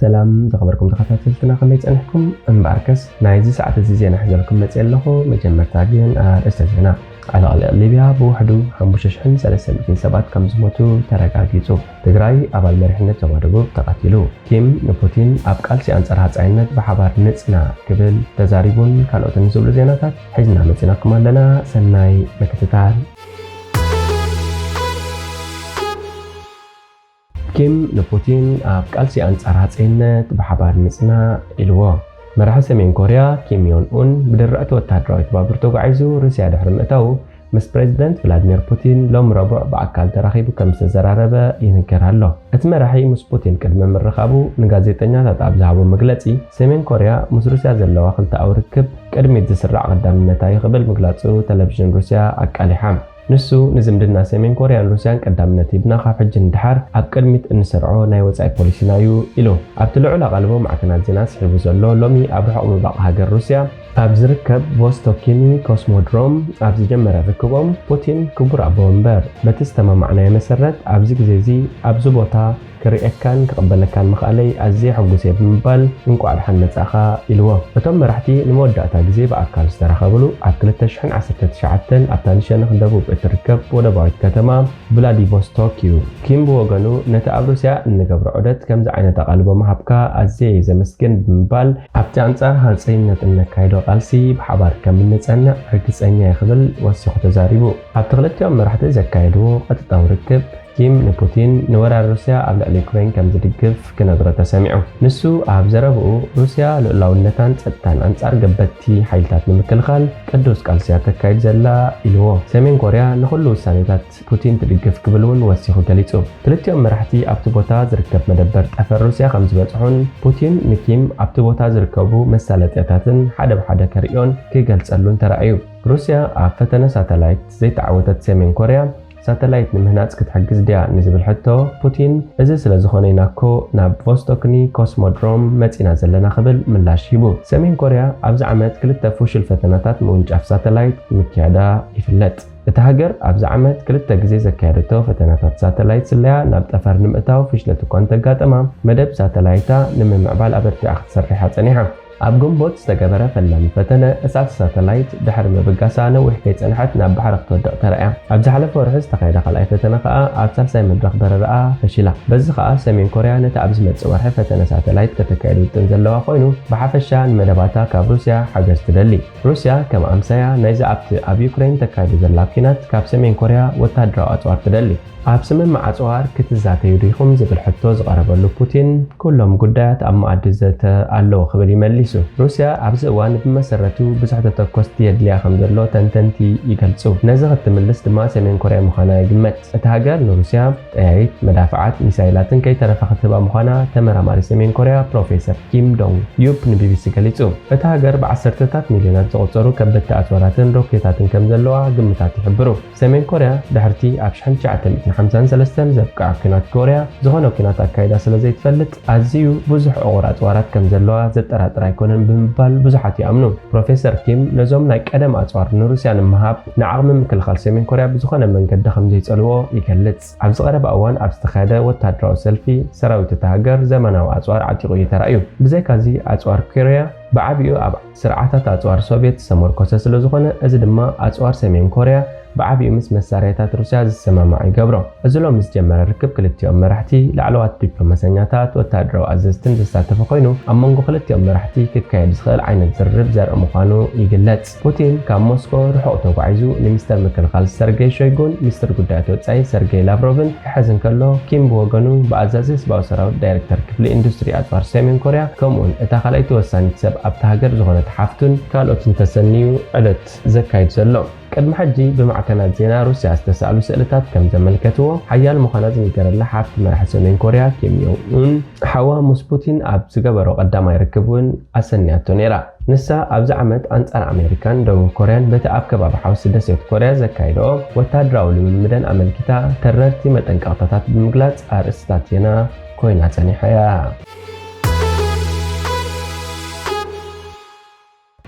ሰላም ዝኸበርኩም ተኸታተልትና፣ ከመይ ጸኒሕኩም? እምበኣርከስ ናይዚ ሰዓት እዚ ዜና ሒዘልኩም መጽየ ኣለኹ። መጀመርታ ግን ኣርእስተ ዜና። ዕልቕልቕ ሊብያ ብውሕዱ ሓሙሽተ ሽሕን ሰለስተ ሚእትን ሰባት ከም ዝሞቱ ተረጋጊጹ። ትግራይ ኣባል መሪሕነት ዞባ ደቡብ ተቐቲሉ። ኪም ንፑቲን ኣብ ቃልሲ ኣንጻር ሃጻይነት ብሓባር ንጽና ክብል ተዛሪቡን ካልኦትን ዝብሉ ዜናታት ሒዝና መጺናኩም ኣለና። ሰናይ ምክትታል። ኪም ንፑቲን ኣብ ቃልሲ ኣንጻር ሃጸይነት ብሓባር ንጽና ኢልዎ። መራሒ ሰሜን ኮርያ ኪም ዮን ኡን ብድርዕቲ ወተሃደራዊ ተባብር ተጓዒዙ ሩስያ ድሕሪ ምእታዉ፣ ምስ ፕሬዚደንት ቭላድሚር ፑቲን ሎም ረቡዕ ብኣካል ተራኺቡ ከም ዝተዘራረበ ይንገር ኣሎ። እቲ መራሒ ምስ ፑቲን ቅድሚ ምርኻቡ ንጋዜጠኛታት ኣብ ዝሃቦ መግለጺ፣ ሰሜን ኮርያ ምስ ሩስያ ዘለዋ ክልተኣዊ ርክብ ቅድሚት ዝስራዕ ቀዳምነታ እዩ ክብል ምግላጹ ቴሌቪዥን ሩስያ ኣቃሊሓ። ንሱ፣ ንዝምድና ሰሜን ኮርያን ሩስያን ቀዳምነት ሂብና ካብ ሕጂ ንድሓር ኣብ ቅድሚት እንሰርዖ ናይ ወጻኢ ፖሊሲና እዩ ኢሉ። ኣብቲ ልዑል ኣቓልቦ ማዕከናት ዜና ስሒቡ ዘሎ ሎሚ ኣብ ርሑቕ ምብራቕ ሃገር ሩስያ ኣብ ዝርከብ ቮስቶኪኒ ኮስሞድሮም ኣብ ዝጀመረ ርክቦም፣ ፑቲን፣ ክቡር ኣቦ ወንበር፣ በቲ ዝተማማዕናዮ መሰረት ኣብዚ ግዜ እዚ ኣብዚ ቦታ ክርእየካን ክቕበለካን ምኽኣለይ ኣዝየ ሕጉስ እየ ብምባል እንቋዕ ደሓን መጻእኻ ኢልዎ። እቶም መራሕቲ ንመወዳእታ ግዜ ብኣካል ዝተራኸብሉ ኣብ ክልተ ሽሕን ዓሰርተ ትሽዓተን ኣብ ታንሸንኽ ደቡብ እትርከብ ወደባዊት ከተማ ቭላዲቮስቶክ እዩ። ኪም ብወገኑ፣ ነቲ ኣብ ሩስያ እንገብሮ ዑደት ከምዚ ዓይነት ኣቓልቦ ምሃብካ ኣዝየ እየ ዘመስግን ብምባል፣ ኣብቲ ኣንጻር ሃጸይነት እነካይዶ ቃልሲ ብሓባር ከም እንጸንዕ ርግጸኛ እየ ክብል ወሲኹ ተዛሪቡ። ኣብቲ ክልቲኦም መራሕቲ ዘካየድዎ ቀጥታዊ ርክብ፣ ኪም ንፑቲን ንወራር ሩስያ ኣብ ልዕሊ ዩክሬን ከም ዝድግፍ ክነግሮ ተሰሚዑ። ንሱ ኣብ ዘረብኡ፣ ሩስያ ልኡላውነታን ጸጥታን ኣንጻር ገበትቲ ሓይልታት ንምክልኻል ቅዱስ ቃልሲ እያ ተካይድ ዘላ ኢልዎ። ሰሜን ኮርያ ንኹሉ ውሳኔታት ፑቲን ትድግፍ ክብል እውን ወሲኹ ገሊጹ። ክልቲኦም መራሕቲ ኣብቲ ቦታ ዝርከብ መደበር ጠፈር ሩስያ ከም ዝበጽሑን ፑቲን ንኪም ኣብቲ ቦታ ዝርከቡ መሳለጥያታትን ሓደ ብሓደ ከርእዮን ክገልጸሉን ተራእዩ። ሩስያ ኣብ ፈተነ ሳተላይት ዘይተዓወተት ሰሜን ኮርያ፣ ሳተላይት ንምህናጽ ክትሕግዝ ድያ ንዝብል ሕቶ ፑቲን፣ እዚ ስለ ዝኾነ ኢና እኮ ናብ ቮስቶክኒ ኮስሞድሮም መጺና ዘለና ክብል ምላሽ ሂቡ። ሰሜን ኮርያ ኣብዚ ዓመት ክልተ ፍሹል ፈተናታት ምውንጫፍ ሳተላይት ምክያዳ ይፍለጥ። እታ ሃገር ኣብዚ ዓመት ክልተ ግዜ ዘካየደቶ ፈተናታት ሳተላይት ስለያ ናብ ጠፈር ንምእታው ፍሽለት እኳ እንተጋጠማ፣ መደብ ሳተላይታ ንምምዕባል ኣበርቲዓ ክትሰርሕ እያ ጸኒሓ። ኣብ ግንቦት ዝተገበረ ፈላሚ ፈተነ፣ እሳት ሳተላይት ድሕሪ ምብጋሳ ነዊሕ ከይጸንሐት ናብ ባሕሪ ክትወድቕ ተራእያ። ኣብ ዝሓለፈ ወርሒ ዝተኻየደ ካልኣይ ፈተነ ከኣ ኣብ ሳልሳይ መድረኽ በረራኣ ፈሺላ። በዚ ከኣ ሰሜን ኮርያ ነቲ ኣብ ዝመጽእ ወርሒ ፈተነ ሳተላይት ከተካይድ ውጥን ዘለዋ ኮይኑ፣ ብሓፈሻ ንመደባታ ካብ ሩስያ ሓገዝ ትደሊ። ሩስያ ከም ኣምሳያ ናይዚ ኣብቲ ኣብ ዩክሬን ተካይዶ ዘላ ኲናት ካብ ሰሜን ኮርያ ወተሃደራዊ ኣጽዋር ትደሊ። ኣብ ስምምዕ ኣጽዋር ክትዛተዩ ዲኹም ዝብል ሕቶ ዝቐረበሉ ፑቲን፣ ኩሎም ጉዳያት ኣብ መኣዲ ዘተ ኣለዉ ክብል እዩ መሊሱ። ሩስያ ኣብዚ እዋን ብመሰረቱ ብዙሕ ተተኮስቲ የድልያ ከም ዘሎ ተንተንቲ ይገልጹ። ነዚ ክትምልስ ድማ ሰሜን ኮርያ ምዃና ይግመት። እታ ሃገር ንሩስያ ጠያይት፣ መዳፍዓት፣ ሚሳይላትን ከይተረፈ ክትህባ ምዃና ተመራማሪ ሰሜን ኮርያ ፕሮፌሰር ኪም ዶንግ ዩፕ ንቢቢሲ ገሊጹ። እታ ሃገር ብዓሰርተታት ሚልዮናት ዝቑጸሩ ከበድቲ ኣጽዋራትን ሮኬታትን ከም ዘለዋ ግምታት ይሕብሩ። ሰሜን ኮርያ ድሕርቲ ኣብ ሽሕን ትሽዓተ ሚእትን ሓምሳን ሰለስተን ዘብቅዓ ኲናት ኮርያ ዝኾነ ኲናት ኣካይዳ ስለ ዘይትፈልጥ፣ ኣዝዩ ብዙሕ ዕቑር ኣጽዋራት ከም ዘለዋ ዘጠራጥር ኣይኮነን ብምባል ብዙሓት ይኣምኑ። ፕሮፌሰር ኪም ነዞም ናይ ቀደም ኣጽዋር ንሩስያ ንምሃብ ንዓቕሚ ምክልኻል ሰሜን ኮርያ ብዝኾነ መንገዲ ከም ዘይጸልዎ ይገልጽ። ኣብዚ ቀረባ እዋን ኣብ ዝተኻየደ ወተሃደራዊ ሰልፊ፣ ሰራዊት እታ ሃገር ዘመናዊ ኣጽዋር ዓጢቑ እዩ ተራእዩ። ብዘይካዚ፣ ኣጽዋር ኮርያ ብዓቢኡ ኣብ ስርዓታት ኣጽዋር ሶቭየት ዝተመርኮሰ ስለ ዝኾነ፣ እዚ ድማ ኣጽዋር ሰሜን ኮርያ ብዓቢኡ ምስ መሳርያታት ሩስያ ዝሰማማዕ ይገብሮ። እዚ ሎሚ ዝጀመረ ርክብ ክልቲኦም መራሕቲ፣ ላዕለዋት ዲፕሎማሰኛታት፣ ወተሃደራዊ ኣዘዝትን ዘሳተፈ ኮይኑ፣ ኣብ መንጎ ክልቲኦም መራሕቲ ክካየድ ዝኽእል ዓይነት ዝርርብ ዘርኢ ምዃኑ ይግለጽ። ፑቲን ካብ ሞስኮ ርሑቕ ተጓዒዙ ንሚስተር ምክልኻል ሰርጌይ ሾይጉን ሚስተር ጉዳያት ወጻኢ ሰርጌይ ላቭሮቭን ክሕዝ እንከሎ፣ ኪም ብወገኑ ብኣዛዚ ህዝባዊ ሰራዊት ዳይሬክተር ክፍሊ ኢንዱስትሪ ኣጽዋር ሰሜን ኮርያ፣ ከምኡውን እታ ካልኣይቲ ወሳኒት ሰብ ኣብታ ሃገር ዝኾነት ሓፍቱን ካልኦትን ተሰንዩ ዕለት ዘካይድ ዘሎ። ቅድሚ ሕጂ ብማዕከናት ዜና ሩስያ ዝተሳእሉ ስእልታት ከም ዘመልከትዎ፣ ሓያል ምዃና ዝንገረላ ሓፍቲ መራሒ ሰሜን ኮርያ ኪም ዮንግ ኡን፣ ሓዋ ምስ ፑቲን ኣብ ዝገበሮ ቀዳማይ ርክብ እውን ኣሰንያቶ ነይራ። ንሳ ኣብዚ ዓመት ኣንጻር ኣሜሪካን ደቡብ ኮርያን በቲ ኣብ ከባቢ ሓውሲ ደሴት ኮርያ ዘካየድኦ ወተሃደራዊ ልምምደን ኣመልኪታ ተረርቲ መጠንቀቕታታት ብምግላጽ ኣርእስታት ዜና ኮይና ጸኒሓ እያ።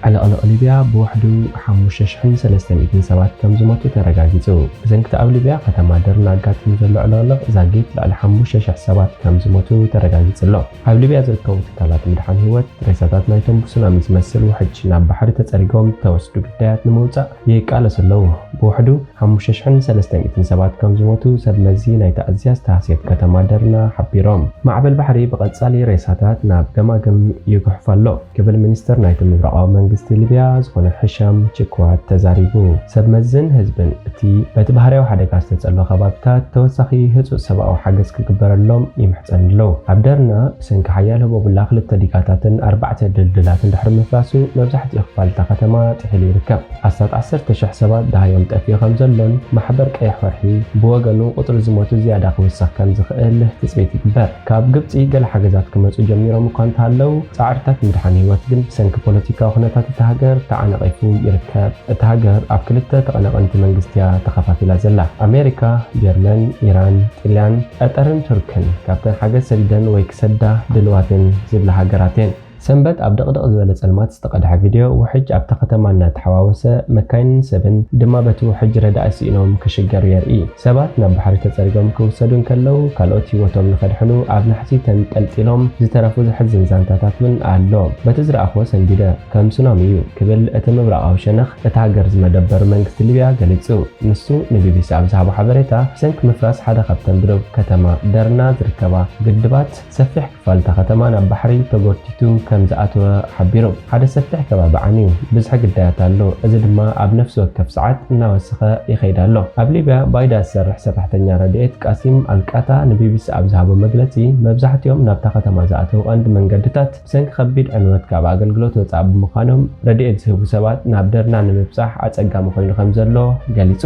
ዕልቕልቕ ሊብያ ብውሕዱ ሓሙሽተ ሽሕን ሰለስተ ሚእትን ሰባት ከም ዝሞቱ ተረጋጊጹ። ብሰንኪ እቲ ኣብ ሊብያ ከተማ ደርና ኣጋጢሙ ዘሎ ዕልቕልቕ ዛጊት ልዕሊ ሓሙሽተ ሽሕ ሰባት ከም ዝሞቱ ተረጋጊጹ ኣሎ። ኣብ ሊብያ ዝርከቡ ትካላት ምድሓን ህይወት ሬሳታት ናይቶም ብሱናሚ ዝመስል ውሕጅ ናብ ባሕሪ ተጸሪጎም ተወስዱ ግዳያት ንምውጻእ ይቃለሱ ኣለዉ። ብውሕዱ ሓሙሽተ ሽሕን ሰለስተ ሚእትን ሰባት ከም ዝሞቱ ሰብ መዚ ናይታ ኣዝያ ዝተሃስየት ከተማ ደርና ሓቢሮም። ማዕበል ባሕሪ ብቐጻሊ ሬሳታት ናብ ገማግም ይጉሕፍ ኣሎ ክብል ሚኒስተር ናይቲ ምብራቓዊ መንግስቲ ሊብያ ዝኾነ ሕሻም ችክዋት ተዛሪቡ። ሰብ መዝን ህዝብን እቲ በቲ ባህርያዊ ሓደጋ ዝተጸልወ ከባብታት ተወሳኺ ህጹጽ ሰብኣዊ ሓገዝ ክግበረሎም ይምሕጸን ኣለዉ። ኣብ ደርና ብሰንኪ ሓያል ህቦብላ ክልተ ዲጋታትን ኣርባዕተ ድልድላትን ድሕሪ ምፍራሱ መብዛሕትኡ ክፋል እታ ከተማ ጥሒሉ ይርከብ። ኣስታት ዓሰርተ ሽሕ ሰባት ደሃዮም ጠፊኡ ከም ዘሎን ማሕበር ቀይሕ ወርሒ ብወገኑ ቁጽሪ ዝሞቱ ዝያዳ ክውስኽ ከም ዝኽእል ትጽቢት ይግበር። ካብ ግብጺ ገለ ሓገዛት ክመጹ ጀሚሮም እኳ እንተሃለዉ፣ ጻዕርታት ምድሓን ህይወት ግን ብሰንኪ ፖለቲካዊ ኩነታት እታ ሃገር ተዓናቒፉ ይርከብ። እታ ሃገር ኣብ ክልተ ተቐናቐንቲ መንግስቲ እያ ተኸፋፊላ ዘላ። ኣሜሪካ፣ ጀርመን፣ ኢራን፣ ጥልያን፣ ቀጠርን ቱርክን ካብተን ሓገዝ ሰዲደን ወይ ክሰዳ ድልዋትን ዝብላ ሃገራት እየን። ሰንበት ኣብ ድቕድቕ ዝበለ ጸልማት ዝተቐድሐ ቪድዮ ውሕጅ ኣብታ ከተማ እናተሓዋወሰ፣ መካይንን ሰብን ድማ በቲ ውሕጅ ረዳኢ ስኢኖም ክሽገሩ የርኢ። ሰባት ናብ ባሕሪ ተጸሪጎም ክውሰዱ እንከለዉ፣ ካልኦት ህይወቶም ንኸድሕኑ ኣብ ናሕሲ ተንጠልጢሎም ዝተረፉ ዘሕዝን ዛንታታት እውን ኣሎ። በቲ ዝረኣኽዎ ሰንቢደ፣ ከም ሱናሚ እዩ ክብል እቲ ምብራቓዊ ሸነኽ እቲ ሃገር ዝመደበሩ መንግስቲ ሊብያ ገሊጹ። ንሱ ንቢቢሲ ኣብ ዝሃቦ ሓበሬታ፣ ብሰንኪ ምፍራስ ሓደ ካብተን ብደቡብ ከተማ ደርና ዝርከባ ግድባት ሰፊሕ ክፋል እታ ከተማ ናብ ባሕሪ ተጎቲቱ ከም ዝኣተወ ሓቢሩ። ሓደ ሰፊሕ ከባቢ ዓንዩ፣ ብዝሒ ግዳያት ኣሎ፣ እዚ ድማ ኣብ ነፍሲ ወከፍ ሰዓት እናወሰኸ ይኸይድ ኣሎ። ኣብ ሊብያ ባይዳ ዝሰርሕ ሰራሕተኛ ረድኤት ቃሲም ኣልቃታ ንቢቢሲ ኣብ ዝሃቦ መግለጺ፣ መብዛሕትኦም ናብታ ከተማ ዝኣተዉ ቀንዲ መንገድታት ብሰንኪ ከቢድ ዕንወት ካብ ኣገልግሎት ወጻኢ ብምዃኖም፣ ረድኤት ዝህቡ ሰባት ናብ ደርና ንምብጻሕ ኣጸጋሚ ኮይኑ ከም ዘሎ ገሊጹ።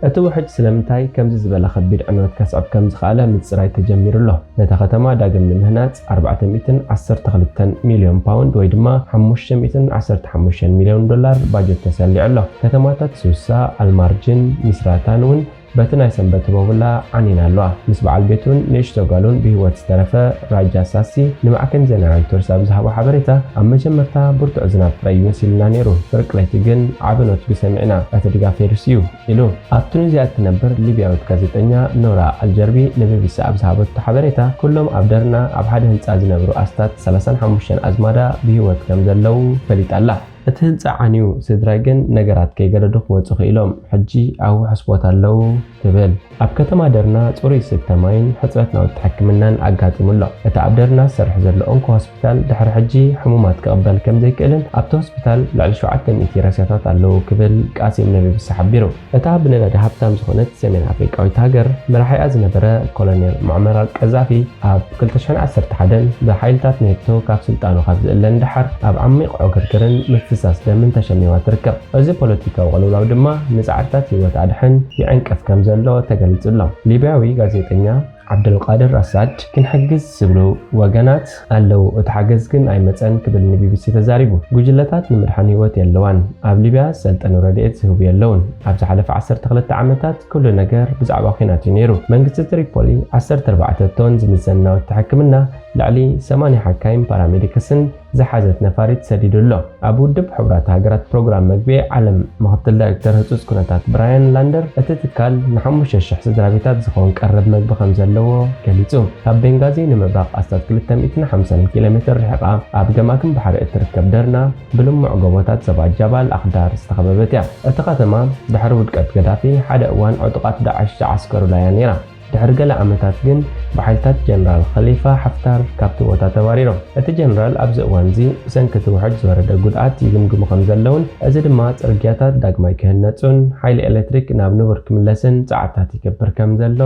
እቲ ውሕጅ ስለምንታይ ከምዚ ዝበለ ከቢድ ዕንወት ከስዕብ ከም ዝኸኣለ ምጽራይ ተጀሚሩ ኣሎ። ነታ ከተማ ዳግም ንምህናጽ ኣርባዕተ ሚእትን ዓሰርተ ክልተን ሚልዮን ፓውንድ ወይ ድማ ሓሙሽተ ሚእትን ዓሰርተ ሓሙሽተን ሚልዮን ዶላር ባጀት ተሰሊዑ ኣሎ። ከተማታት ሱሳ፣ ኣልማርጅን ሚስራታን እውን በቲ ናይ ሰንበት ህቦብላ ዓንየን ኣለዋ። ምስ በዓል ቤቱን ንእሽቶ ጓሉን ብህይወት ዝተረፈ ራጃ ሳሲ ንማዕከን ዜና ሮይተርስ ኣብ ዝሃቦ ሓበሬታ፣ ኣብ መጀመርታ ብርቱዕ ዝናብ ጥራይ እዩ መሲሉና ነይሩ፣ ፍርቂ ለይቲ ግን ዓቢ ነትጒ ሰሚዕና፣ እቲ ድጋፍ የድስ እዩ ኢሉ። ኣብ ቱኒዝያ እትነብር ሊብያዊት ጋዜጠኛ ኖራ ኣልጀርቢ ንቢቢሲ ኣብ ዝሃበቶ ሓበሬታ፣ ኩሎም ኣብ ደርና ኣብ ሓደ ህንጻ ዝነብሩ ኣስታት ሰላሳን ሓሙሽተን ኣዝማዳ ብህይወት ከም ዘለዉ ፈሊጣ ኣላ። እቲ ህንጻ ዓንዩ፣ ስድራይ ግን ነገራት ከይገደዱ ክወጹ ክኢሎም፣ ሕጂ ኣብ ውሑስ ቦታ ኣለዉ ትብል። ኣብ ከተማ ደርና ጽሩይ ዝስተ ማይን ሕጽረት ናውቲ ሕክምናን ኣጋጢሙ ኣሎ። እቲ ኣብ ደርና ዝሰርሕ ዘሎ ኦንኮ ሆስፒታል ድሕሪ ሕጂ ሕሙማት ክቕበል ከም ዘይክእልን ኣብቲ ሆስፒታል ልዕሊ ሸውዓተ ሚእቲ ሬሳታት ኣለዉ ክብል ቃሲም ንቢቢሲ ሓቢሩ። እታ ብነዳዲ ሃብታም ዝኾነት ሰሜን ኣፍሪቃዊት ሃገር መራሒኣ ዝነበረ ኮሎኔል ሙዕመር ኣልቀዛፊ ኣብ ክልተ ሽሕን ዓሰርተ ሓደን ብሓይልታት ኔቶ ካብ ስልጣኑ ካብ ዝእለ ንደሓር ኣብ ዓሚቕ ዕግርግርን ምፍሳስ ደምን ተሸሚማ ትርከብ። እዚ ፖለቲካዊ ቅልውላው ድማ ንጻዕርታት ህይወት ኣድሕን ይዕንቅፍ ከም ዘሎ ተገሊጹ ኣሎ። ሊብያዊ ጋዜጠኛ ዓብደልቃድር ኣሳድ፣ ክንሕግዝ ዝብሉ ወገናት ኣለዉ፣ እቲ ሓገዝ ግን ኣይመጸን ክብል ንቢቢሲ ተዛሪቡ። ጉጅለታት ንምድሓን ህይወት የለዋን፣ ኣብ ሊብያ ዝሰልጠኑ ረድኤት ዝህቡ የለውን። ኣብ ዝሓለፈ ዓሰርተ ክልተ ዓመታት ኩሉ ነገር ብዛዕባ ኲናት እዩ ነይሩ። መንግስቲ ትሪፖሊ ዓሰርተ ኣርባዕተ ቶን ዝምዘን ናውቲ ሕክምና፣ ልዕሊ ሰማንያ ሓካይም ፓራሜዲክስን ዝሓዘት ነፋሪት ሰዲዱ ኣሎ። ኣብ ውድብ ሕቡራት ሃገራት ፕሮግራም መግቢ ዓለም ምኽትል ዳይሬክተር ህጹጽ ኩነታት ብራያን ላንደር፣ እቲ ትካል ንሓሙሽተ ሽሕ ስድራ ቤታት ዝኸውን ቀረብ መግቢ ከም ዘለዎ ገሊጹ። ካብ ቤንጋዚ ንምብራቕ ኣስታት ክልተ ሚእትን ሓምሳን ኪሎ ሜትር ርሒቓ ኣብ ገማግም ባሕሪ እትርከብ ደርና፣ ብልሙዕ ጎቦታት ሰባት ጃባል ኣኽዳር ዝተኸበበት እያ። እታ ከተማ ድሕሪ ውድቀት ገዳፊ ሓደ እዋን ዕጡቓት ዳዕሽ ዝዓስከሩላ እያ ነይራ። ድሕሪ ገለ ዓመታት ግን ብሓይልታት ጀነራል ኸሊፋ ሓፍታር ካብቲ ቦታ ተባሪሮም። እቲ ጀነራል ኣብዚ እዋንዚ ብሰንኪ እቲ ውሕጅ ዝወረደ ጉድኣት ይግምግሙ ከም ዘለውን፣ እዚ ድማ ጽርግያታት ዳግማይ ክህነጹን ሓይሊ ኤሌክትሪክ ናብ ንቡር ክምለስን ጻዕርታት ይገብር ከም ዘሎ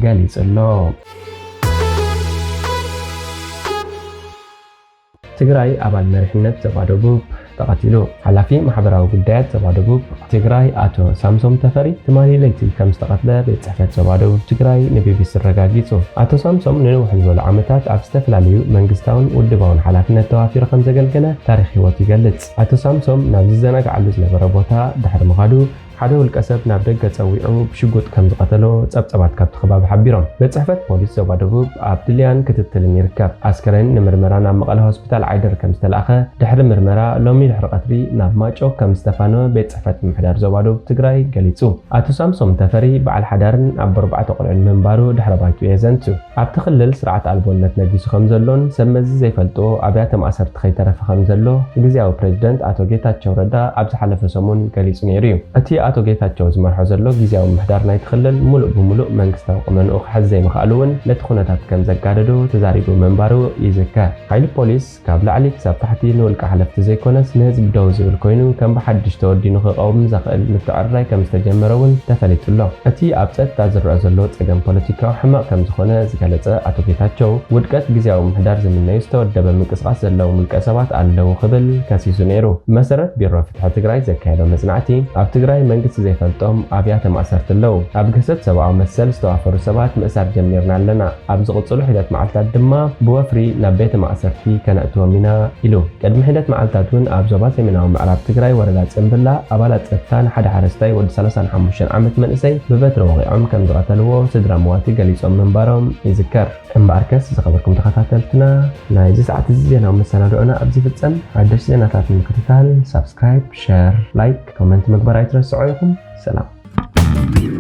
ገሊጹ ኣሎ። ትግራይ ኣባል መሪሕነት ዞባ ደቡብ ተቐቲሉ። ሓላፊ ማሕበራዊ ጉዳያት ዞባ ደቡብ ትግራይ ኣቶ ሳምሶም ተፈሪ ትማሊ ለይቲ ከም ዝተቐትለ ቤት ጽሕፈት ዞባ ደቡብ ትግራይ ንቢቢሲ ኣረጋጊጹ። ኣቶ ሳምሶም ንንውሕ ዝበሉ ዓመታት ኣብ ዝተፈላለዩ መንግስታውን ውድባውን ሓላፍነት ተዋፊሩ ከም ዘገልገለ ታሪኽ ህይወቱ ይገልጽ። ኣቶ ሳምሶም ናብ ዝዘናግዓሉ ዝነበረ ቦታ ድሕሪ ምኻዱ ሓደ ውልቀ ሰብ ናብ ደገ ጸዊዑ ብሽጉጥ ከም ዝቐተሎ ጸብጸባት ካብቲ ከባቢ ሓቢሮም። ቤት ጽሕፈት ፖሊስ ዞባ ደቡብ ኣብ ድልያን ክትትልን ይርከብ። ኣስከሬን ንምርመራ ናብ መቐለ ሆስፒታል ዓይደር ከም ዝተላእኸ፣ ድሕሪ ምርመራ ሎሚ ድሕሪ ቀትሪ ናብ ማይጨው ከም ዝተፋነወ ቤት ጽሕፈት ምምሕዳር ዞባ ደቡብ ትግራይ ገሊጹ። ኣቶ ሳምሶም ተፈሪ በዓል ሓዳርን ኣቦ ኣርባዕተ ቆልዑን ምንባሩ ድሕረ ባይትኡ የዘንቱ። ኣብቲ ክልል ስርዓት ኣልቦነት ነጊሱ ከም ዘሎን ሰብ መዚ ዘይፈልጥዎ ኣብያተ ማእሰርቲ ከይተረፈ ከም ዘሎ ግዝያዊ ፕሬዚደንት ኣቶ ጌታቸው ረዳ ኣብ ዝሓለፈ ሰሙን ገሊጹ ነይሩ እዩ። እቲ ኣቶ ጌታቸው ዝመርሖ ዘሎ ግዝያዊ ምምሕዳር ናይቲ ክልል ሙሉእ ብሙሉእ መንግስታዊ ቁመንኡ ክሕዝ ዘይምኽኣሉ እውን ነቲ ኩነታት ከም ዘጋደዶ ተዛሪቡ ምንባሩ ይዝከር። ሓይሊ ፖሊስ ካብ ላዕሊ ክሳብ ታሕቲ ንውልቀ ሓለፍቲ ዘይኮነስ ንህዝቢ ደው ዝብል ኮይኑ ከም ብሓድሽ ተወዲኑ ክቐውም ዘኽእል ምትዕርራይ ከም ዝተጀመረ እውን ተፈሊጡ ኣሎ። እቲ ኣብ ጸጥታ ዝረኣ ዘሎ ጸገም ፖለቲካዊ ሕመቕ ከም ዝኾነ ዝገለጸ ኣቶ ጌታቸው፣ ውድቀት ግዝያዊ ምምሕዳር ዝምነዩ ዝተወደበ ምንቅስቓስ ዘለዎም ውልቀ ሰባት ኣለዉ ክብል ከሲሱ ነይሩ። ብመሰረት ቢሮ ፍትሒ ትግራይ ዘካየዶ መጽናዕቲ፣ ኣብ ትግራይ መንግስቲ ዘይፈልጦም ኣብያተ ማእሰርቲ ኣለዉ። ኣብ ግህሰት ሰብኣዊ መሰል ዝተዋፈሩ ሰባት ምእሳር ጀሚርና ኣለና። ኣብ ዝቕጽሉ ሒደት መዓልታት ድማ ብወፍሪ ናብ ቤተ ማእሰርቲ ከነእትዎም ኢና ኢሉ። ቅድሚ ሒደት መዓልታት እውን ኣብ ዞባ ሰሜናዊ ምዕራብ ትግራይ ወረዳ ጽምብላ ኣባላት ጸጥታ ንሓደ ሓረስታይ ወዲ ሰላሳን ሓሙሽተን ዓመት መንእሰይ ብበትሪ ወቒዖም ከም ዝቐተልዎ ስድራ መዋቲ ገሊጾም ምንባሮም ይዝከር። እምበኣርከስ ዝኸበርኩም ተኸታተልትና፣ ናይዚ ሰዓት እዚ ዜናዊ መሰናድኦና ኣብዚ ይፍጸም። ሓደሽቲ ዜናታት ንምክትታል ሳብስክራይብ፣ ሸር፣ ላይክ፣ ኮመንት ምግባር ኣይትረስዑ ኢኹም። ሰላም።